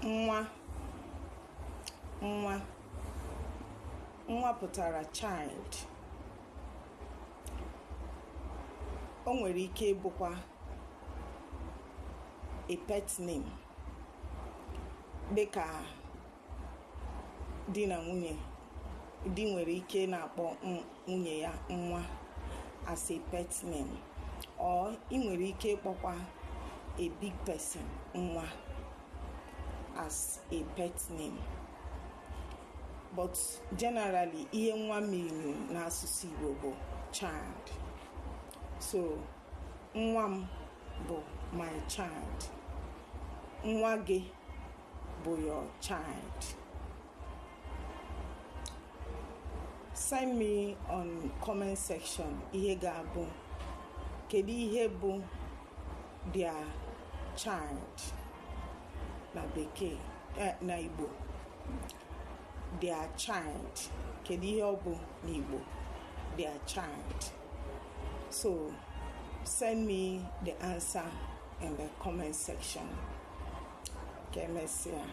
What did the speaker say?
Nwa, nwa, nwa pụtara child. O nwere ike ịbụkwa a pet name, dịka di na nwunye. Di nwere ike na-akpọ nwunye ya nwa as a pet name, or ị nwere ike ịkpọkwa a big person nwa as a pet name. But generally, ihe nwa mean n'asụsụ Igbo bụ child. So nwa m bụ my child, nwa gị bụ your child. Send me on comment section ihe ga-abụ, kedu ihe bụ their child na bekee, na Igbo? Their child, kedu ihe ọ bụ n'Igbo? Their child. So send me the answer in the comment section. Ka emesịa.